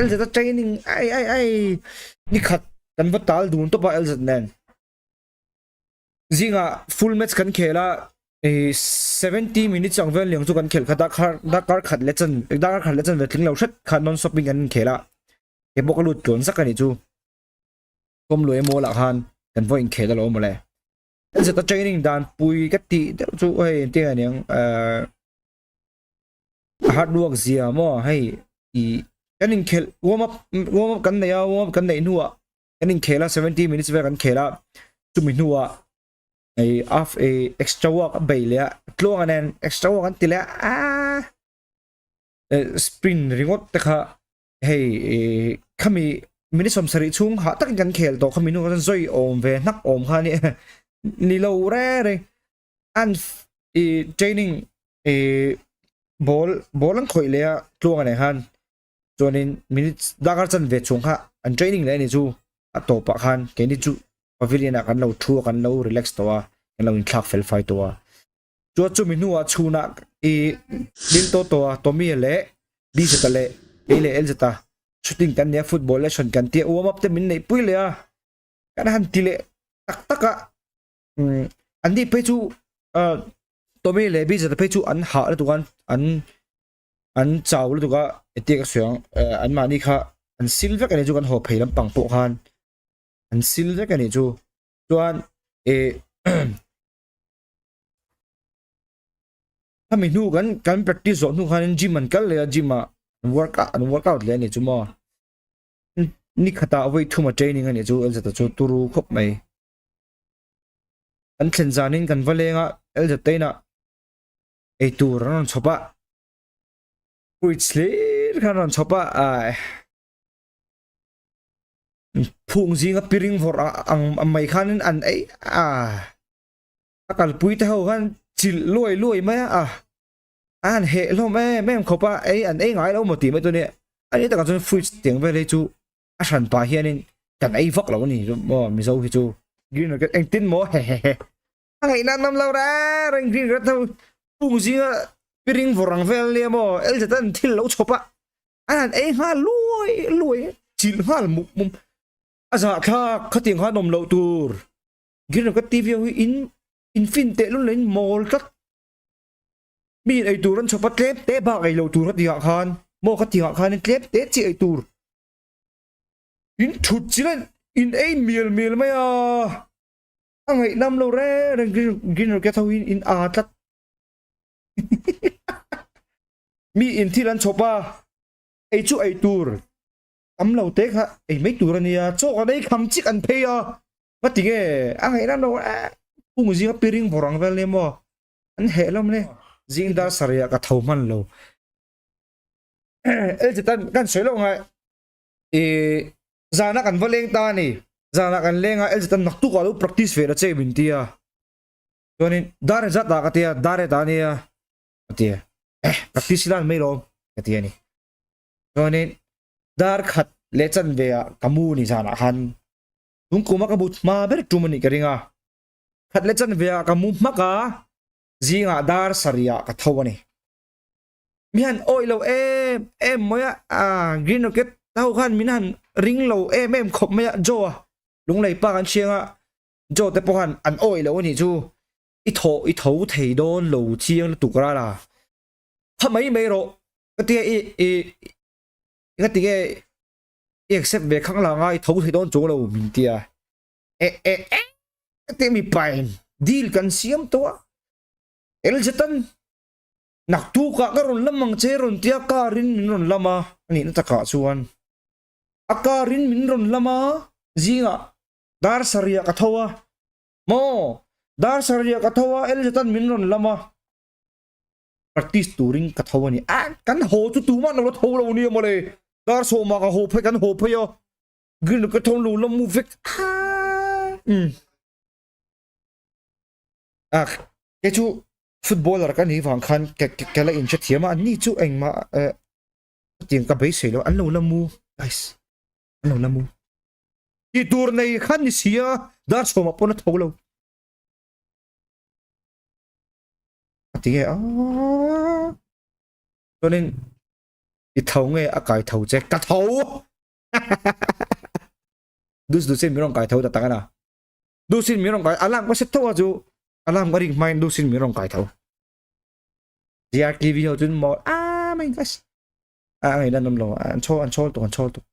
LZ a training ai ai ai nikhat kan va tal dun tawp a LZ nen. Zingah full match kan khel a 70 minutes ang vel liang chu kan khel khat a khar dakar khat leh chan dakar khat leh chan ve tling lo hret kha non stop in kan inkhel a he bawk a lut tluan zak a nih chu Kawmluai mall ah khan kan va inkhel alawm mawle. LZ a training dan pui ka tih deuh chu hei engtin a niang hard work zia maw hei ih kan inkhelh warm up warm up kan nei a warm up kan neih hnuah kan inkhel a 70 minutes vel kan khel a chumi hnuah hei af eh extra work a bei leh a tluang a nen extra work an ti leh a aaa eh sprint ringawt te kha hei eh khami minute 70 chhung hah takin kan khel tawh khami hnu khan zawi awm ve hnak awm kha a ni ni lo reng reng an ih training ih ball ball an khawih leh a tluang a nei khan chuanin minutes darkar chan ve chhung kha an training leh a ni chu a tawpah khan keini chu pavilion ah kan lo thu a kan lo relax tawh a kan lo inthlak fel fai tawh a chuan chumi hnuah chhunah ih Lil Toto a Tommy leh Dizeta leh kei leh Elzeta shooting kan nia football lesson kan tia warm up te min neih pui leh a kan han ti leh tak tak a. Umm an ni phei chu ah Tommy leh Biza te phei chu an hah lutuk a an an chau lutuk a engtia ka sawi ang eh an mahni kha an sil vek a nih chu kan haw phei lampang pawh khan an sil vek a nih chu chuan eh khami hnu kan kan practice zawh hnu khanin gym an kal leh a gym ah an workout an workout leh a nih chu maw ni khatah vawi thuma training a nih chu Elzeta chu turu khawp mai. An thlen zanin kan va leng a, LZ-te inah eitur an rawn chhawp a, fridge hlir khan an rawn chhawp a, ai phung zinga piring vawrh ang mai khanin an ei a, a kalpui te ho khan chilh luai luai mai a, a han heh hlawm em em khawp a, ei an ei ngai lo maw tih mai chu nia, a ni takah chuan fridge tiang vel hi chu a hran pah hianin kan ei vak lo a ni maw mizo hi chu green rocket engtin maw hehehe a ngaihna an awm lo reng reng green rocket ho pung zinga piring vawr ang vel nia maw elzet an thil lo chhawp a an han ei nghal luai luai chilh nghal mup mup a zahthlak khatiang khan awm loh tur green rocket tv ho hi in in fin teh lul in mawl tlat mi in ei tur an chhawp a tlem te bak ei lo tur ka tihah khan maw ka tihah khanin tlem te chi ei tur In thut chil a in ei mial mial mai a, a ngaihnam lo reng reng green green rocket ho hi in a tlat mi in thil an chhawp a ei chu ei tur tam lo te kha ei mai tur a nia chaw kan ei kham chik an phei a nga ti nge a ngaihnam lo e pung zinga piring vawr ang vel nia maw an heh hlawm le zing dar sarih ah ka tho hman lo elchetan kan sawi loh ngai Ih zana kan va leng ta a ni. Zanah kan leng a, Elzet an naktuk ah lo practice ve la che min ti a. Chuanin dar engzat ah ka ti a, dar e ta ania ka ti a. Eh practice ila an mai lawm ka ti a ni. Chuanin dar khat leh chanve ah ka mu ni zanah khan tun kum a ka mut hma ber tum a nih ka ring a. Khat leh chanve ah ka mu hmak a, zingah dar sarih ah ka tho a ni. Mi han awih lo em em mai a ah green rocket ho khan min han ring lo em em khawp mai a Joe a lunglei pa kan hriang a Joe te pawh khan an awih lo a nih chu i thaw i tho thei dawn lo chiang lutuk ral a tha mai mai rawh ka tia i i ka ti nge i accept ve khang la nga i tho thei dawn chuang lo min tia e e e ka tia mipa in deal kan siam tawh a Elzetan Naktukah ka rawn lam ang che rawn tia car in min rawn lam a, a nihna takah chuan a car in min rawn lam a, zingah dar sarih ah ka tho a, maw dar sarih ah ka tho a Elizabeth min rawn lam a, practice turin ka tho a ni, a kan haw chu tumah an lo la tho lo nia mawle, dar sawmah ka haw phei kan haw phei a, green ka tho lo la mu vek a, umm a kei chu Footballer ka nih vang khan ka la inhre thiam a, anni chu engmah eh tiang ka beisei lo, an lo la mu guys, an lo la mu. Tih tur nei khan ni si a, dar chhawmah pawn a tho lo. A ti nge a chuanin. I tho nge a kai tho che ka tho dus dusin mi rawn kai tho ta tak ana dusin mi rawn kai alarm ka set tho a chu alarm ka ring hmain dusin mi rawn kai tho GRTV ho chun maw ah my gosh a ngai lan awm lo an chhawl an chhawl tuk an chhawl tuk.